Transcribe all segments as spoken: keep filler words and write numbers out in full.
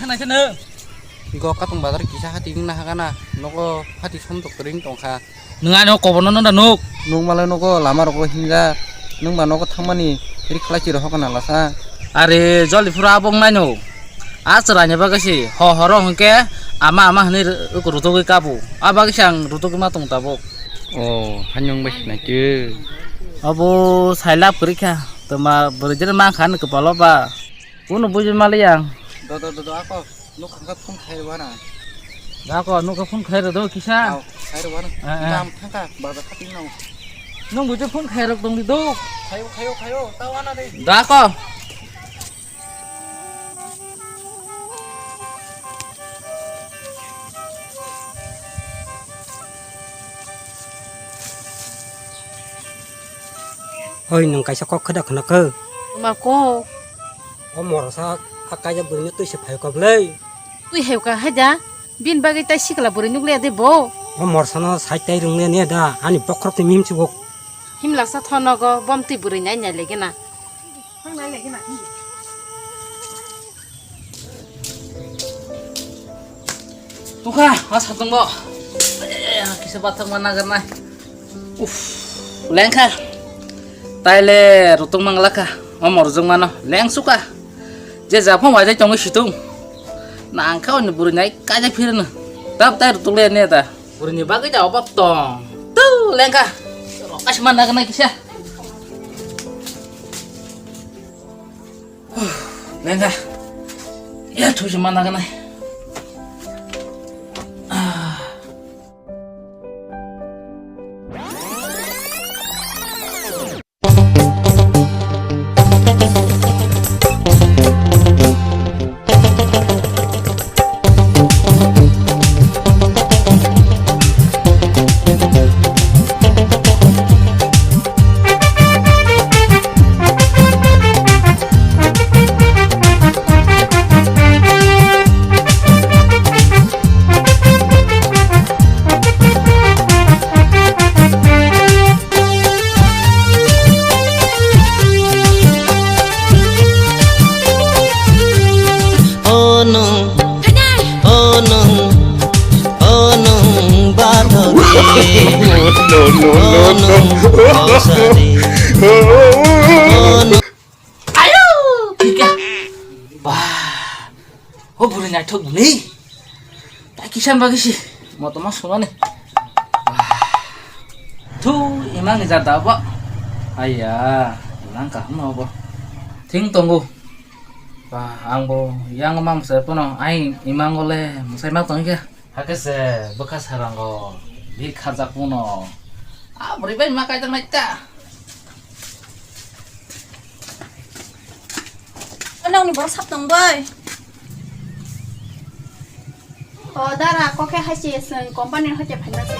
Naikhe nwng. Go katong bazar kisa hati wngna hagana, nogo hati somtok kwrwi wng tongkha. Nwng ani o koborno nw da nuk? Nwng malai nogo lama rogo hinjak, nwng ba nogo thangmani rikhlai chiro hokna lasa. Are joli phuru abo wngnai nuk. A chwraini bagwi se ho horo hwnkhe ama ama hwnwi rw-, rutugwi kabu. A bagwi se ang rutugwi ma tong tabuk. O, hanyung bai sinai twi. Abo sai lab kwrwi kha. Toma bwrwi jera ma kha ni kwpalo ba. Uno buji mali yang. Do, do, do, do, ako. Nuk khangka phone khai rwana. Ako nuk phone khai rw do kisa. Aw, khai rwana. Eh, eh. Tam thangka, bazar khating nang. Nung buji phone khai rok tong di do. Khayo, khayo, khayo. Tawana de. Da ako. Hoi, nwng kaisa kok khwda khwna khe. Ma kok? O morsa a kaijak bwrwino twi se phai kok le. Twi hai ka hai da? Bini bagwi tai sikla bwrwi nuk le de bo? O morsano sai tai rung le ne da? Ani bokhorok twi mihim se bo. Himlaksa thonogo bom twi bwrwi nai nai lege na. Tungkha, a satung bo. Kisa bathang ma nagar nai. Uff, lengkha. Taile rutung manglakha. O morjong mano. Leng suka. Je japhang wajai tongo situng. Nangkha oni bwrwi nai kaijak phirino. Tab tai rutung le ne ta. Bwrwini bagwi da obak tong. Tu lengkha. Kaisa man nagar nai kisa. Lengkha. Ya, thusi man nagar nai. Ono, ono, ono, bathok de. No, no, no, no, no. Ono, no, no. Ono. Ayo, thika. Wah. O bwrwi naithok bwlwi. Tai kisan bagwi si. Moto ma sumani. Wah. Thu, imang ni jada bo. Aiya, imang kaham no bo. Thing tongo. Wah, ang bo yang ma mwsai pono. Ai imang ole mwsai ma tong khe. Hakhe se bwkha sarango. Bi khajak pono. A bwrwi bai ma kaijaknai ta. Ano ni borok sap tong bai. O dara, kok khe hai se chwng company ni hoite phaina se.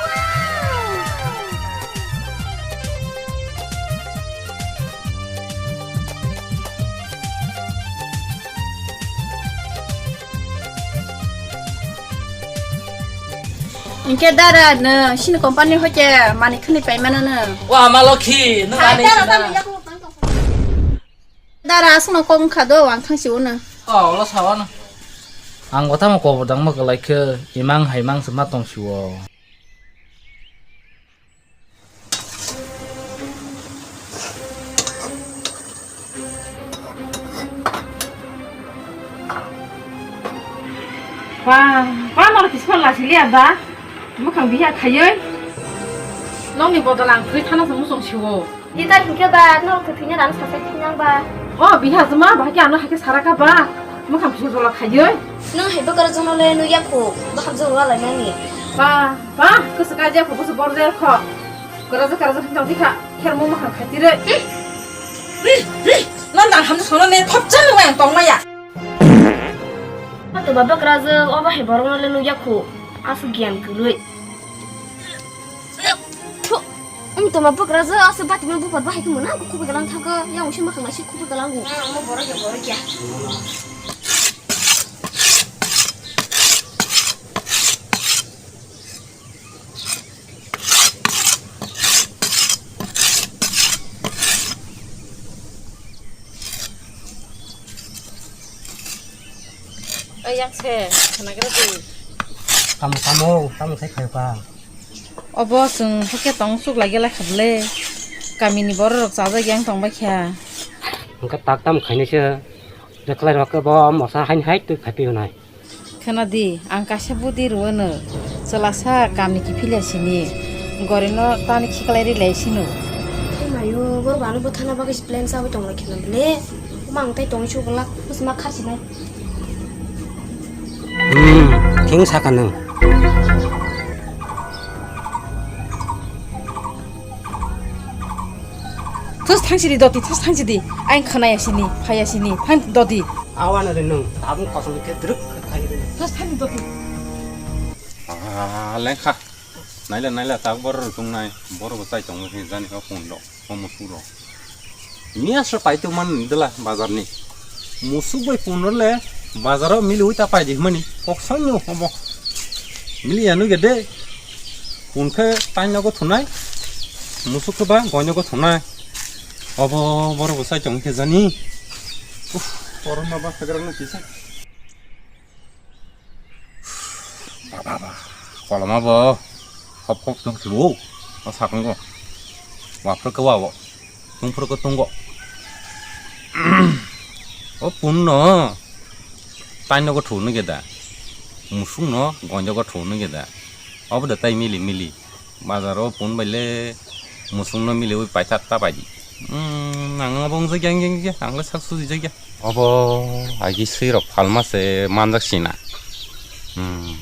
Hinkhe dara, nwng chini company hoite manwi khwnwi paimano nwng. Wa ma lokhi, nwng ani sina. Dara, aswkno kok wngkha do, ang thang sio no. O, ulo sao no. Ang bo tamo kobor dangma kwlai khe, imang hai mang se ma tong sio. Ba, ba, nor kiskon lasiliya ba. Mukhang biya khayoi. Nokni bodol ang thwi thana se muchung sio. Ita hinkhe ba, no kwthwini rang sasai thwinang ba. O, biha juma, bahai khe ano hai khe saraka ba. Mukhang bisu jola khayoi. Nwng hai bwkrajwkno le nukya kho, bahamjwk rwlainani. Ba, ba, kwswk kaijak kho, bwswk borjak kho. Kwrajwk kwrajwk hinwi tongdi kha, khermo mukhang khaitire. Hmm, hmm, hmm. Nang nang hamjwk sono ne thopcha nungwi ang tongmaya. Hato ba bwkrajwk, o bahai borokno le nukya kho, aswk giyan kwrwi. Tho, wng tongma bwkrajwk, aswk bati mano buphar bahai khe mwnang kho khoboi galang thangkha, yang usi makhang naisi khoboi galango. Omo borok ya, borok ya. Yang se, khwnagra di. Tamo, tamo, tamo sai khayo ka. Obo chwng hakhe tong chuk lai gela kha bwle. Kamini borok rok chajak yang tong bai kha. Hwnkhe tak tamo khainai se. Jeklai rok bo mosa hain hai twi khai pio nai. Khwna di, ang kaisa budi rwano. Chwlasa kamni kiphilya sini. Gorino tani khiklai ri lai sino. Mayo, bor bano bwthana bagwi plan sawi tong lai khwna bwle. Mang tai tong chuk la, bus ma khar sinai. Hmm, king saka nang. Thus thang sidi doti, thus thang sidi. Aing khwnaya sini, phaya sini, thang doti. Awana de nung, tabung kosong ke druk khai de. Thus thang doti. Ah, lengkha. Naila, naila, tak bor rok tung nai. Bor bo chai tong nai, jani ho pun do. Omo suro. Miya sro pai tongmani dela bazar ni. Musuk bai punrole bazar o mili ui ta pai di hmani. Kok soi no obo. Mili ya nuge de. Pun khe tain nogo thunai. Musuk khe ba goi nogo thunai. Obo boro bo sai tong khe jani. Uff, koron ma ba khagra no kisa. Ba, ba, ba. Koloma bo hop hop tong si bo. O sakong go. Wa phro ke wa bo. Tung phro ke tung go. O pun no. Tain no go thu no ge da. Musung no gonjo go thu no ge da. Obo da tai mili mili. Bazar o pun bai le musung no mili ui paithak ta pai di. Hmm, ang abo wng jakya, wng jakya, ang le sak suji jakya. Obo agi swi rok phalma se manjak sina. Hmm,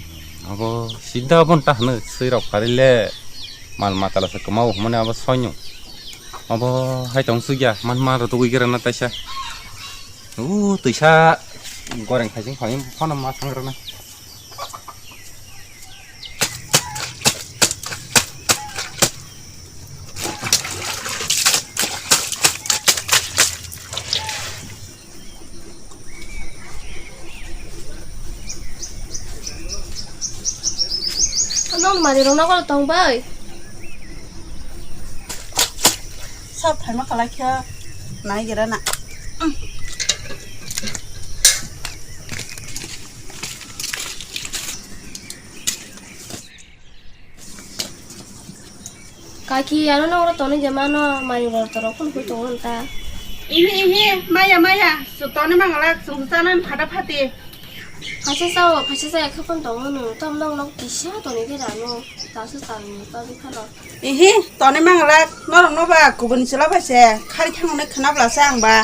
obo sida obo ta hwno swi rok phari le mal matala se kwma o hwnmani abo soinw. Obo hai tong sugya man ma rw tugui gira na taisa. U twisa goreng khaising phai phano ma thang rw na. Nong mari rok nokol tong bai. Sab phaima khalai khe nai gira na. Kaki, ano nokro tonwi je mano, mani bor toro phun phun tongo nta. Ihi, ihi, maya, maya, su toni mangalak, sung sana phata phati. Phaisa sao, phaisa saya khe phun tongo nung, tom nong nok kisa toni khe rano, tasu tani, toni khano. Ihi, toni mangalak, norok no ba kubun chwla bai se, khari thangmani khwna bwla se ang ba.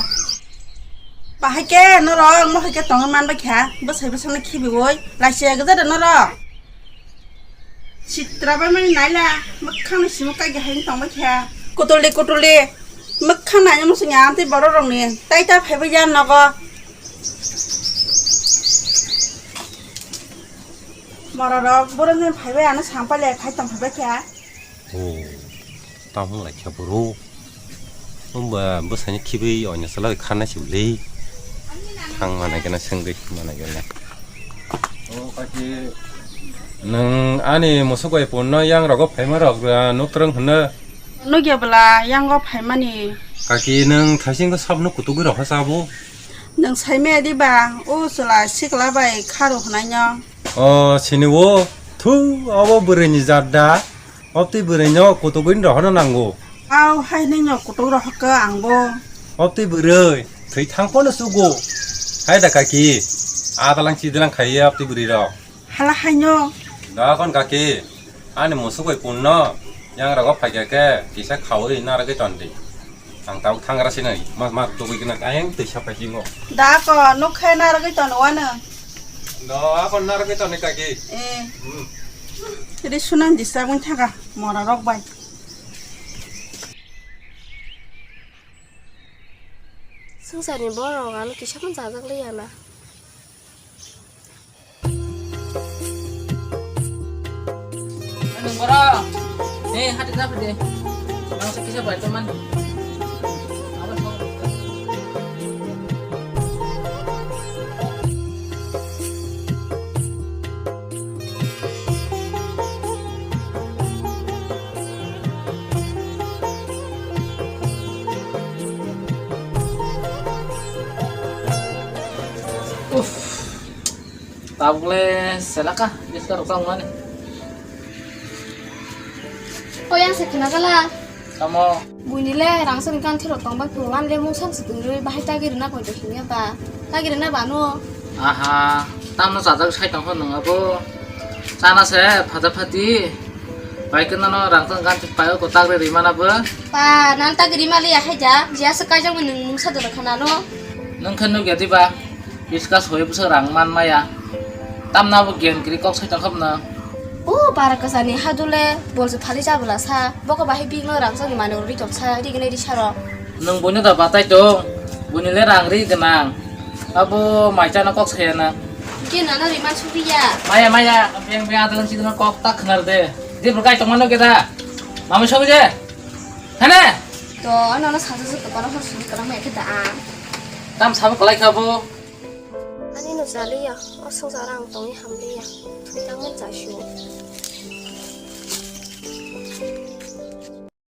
Bahai khe norok, mo hai khe tongwi man bai kha, bwsai bwsakno khibiwi, laisi ya gajada norok. Sitra bai mani naila, mwkhang ni simo kagi hai tong bai kha. Kutuldi, kutuldi, mwkhang naina muchung ya, amtwi borok rok ni, tai ta phaibai ya nogo. Mora rok, borok ni phaibai ano sang pai le, khai tong phaibai kha. Oh, tamo lai kha boro. Hwnba bwsani khibwi oina chwla khanai se bwlwi. Thang mana gana swngwi mana gana. Oh, kaki. Nwng ani musuk bai punno yang rogo phaima rok, ah, nuk twrwng hwnno. Nukya bwla yango phaimani. Kaki, nwng thaising khe sabno kutugwi rokha sabo? Nwng saimaya diba, o chwla sikla bai kharo hwnaino. O sini o, thu, abo bwrwini jat da. Obtwi bwrwino kutugwini rohorna nango. Au, hai nini kutuk rohorkha angbo. Obtwi bwrwi, thwi thangphano chugo. Hai da kaki, adalang sidalang khaiya obtwi bwrwirok. Hala haino. Da kon kaki, ani musuk bai punno, yang rogo phaikha khe, kisa khaui narwgwi tondi. Ang tabuk thangra sinai, ma, ma tugwi gwnang ayang twi sapai singo. Da ko, nuk khe narwgwi tono wano. Da ko narwgwi toni kaki. Eh. Hmm. Ri sunan di sabun thaka, mora rok bai. Swngcharni borok ano kisa phano chajak liya na. Ano bora. Eh, hati na pade. Mangsa kisa bai to man. Awas ko. Uff. Tabuk le selaka, biska rok tong mani. Koi ang se khna gala. Tamo? Buini le rang sani kan thiro tong bai phulan le mung sang se tong rwi bahai tagi rwna koi de hinya ba. Tagi rwna ba no. Aha, tamno chajak sai tong kho nung abo. Chana se phata phati. Bai khe nono rang tong kan paio ko tagre ri mana bo. Pa, nan tagri mali ya khaija, jia se kaijak mani nung sa dora khana no. Nung khe nuk ya diba? Biska soi bwswk rang man maya. Tamna bo gen kri kok sai tong khop no. O bara kasani hadule, bol se phali jabla sa. Boko bahai big no rang sani mani uri tok sa, ri gene ri saro. Nung boino da batai tong. Boni le rang ri gwnang. Abo mai chana kok saya na. Ke nana ri man suri ya. Maya, maya, beng beng adang si kok tak khnar de. Di berkai tong mano ke da. Mami sobi je. Hane? To, ano no saja se kepala hor suri kala mai ke da. Tam sabo kalai khabo. Ani no jali ya, o song jara ang tong hamli ya. Thui tang men ja shu.